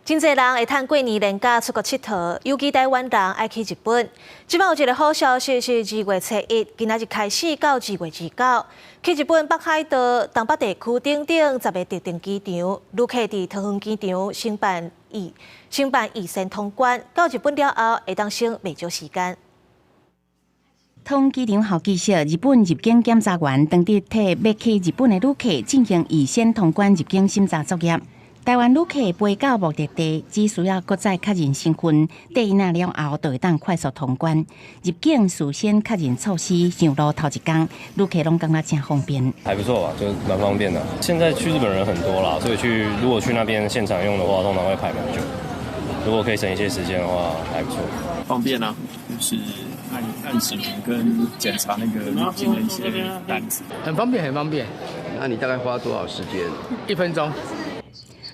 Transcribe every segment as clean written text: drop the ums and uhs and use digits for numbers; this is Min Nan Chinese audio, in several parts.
真濟人會趁過年連假出國𨑨迌，尤其台灣人愛去日本。這擺有一个好消息是2月初1，今仔日開始到2月29，去日本北海道、東北地區等等10个特定機場，旅客佇桃園機場申辦預先通關，到日本了後會當省袂少時間。桃園機場好記者，日本入境檢查員當日替欲去日本的旅客進行預先通關入境審查作業。台灣旅客飛到目的地，只需要閣再確認身份，綴印了後，就會當快速通關。入境事先確認措施上路頭一工，旅客攏感覺誠方便。還不錯吧，就蠻方便的。現在去日本人很多啦，所以如果去那邊現場用的話，通常會排蠻久。如果可以省一些時間的話，還不錯。方便啊，就是按按指紋跟檢查那個入境的一些單子。很方便，很方便。那你大概花多少時間？1分鐘。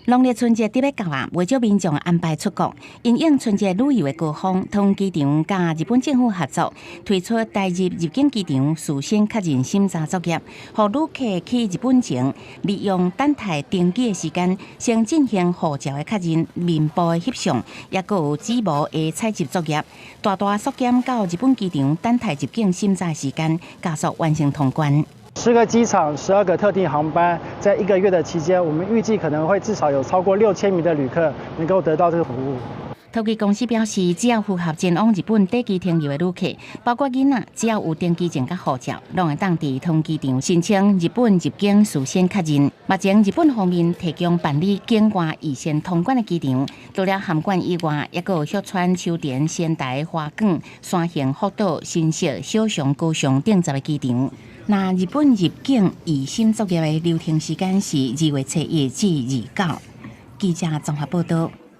農曆春節佇欲到啊，袂少民眾安排出國，因應春節旅遊的高峰，桃園機場佮日本政府合作，推出台日入境機場事先確認審查作業，予旅客去日本前，利用等待登機的時間，先進行護照的確認、面部的翕相，抑閣有指模的採集作業，大大縮減到日本機場等待入境審查時間，加速完成通關。10個機場，12個特定航班，在一個月的期間，我們預計可能會至少有超過6000名的旅客能夠得到這個服務。桃機公司表示，只要符合前往日本短期停留的旅客，包括囡仔，只要有登機證佮護照，攏會當佇桃園機場申請日本入境事先確認。目前日本方面提供辦理境外預先通關的機場，除了函館以外，抑閣有旭川、秋田、仙台、花崗、山形、福島、新潟、小熊、高雄等10个機場。那日本入境預審作業的流程時間是2月初1至29。記者綜合報道。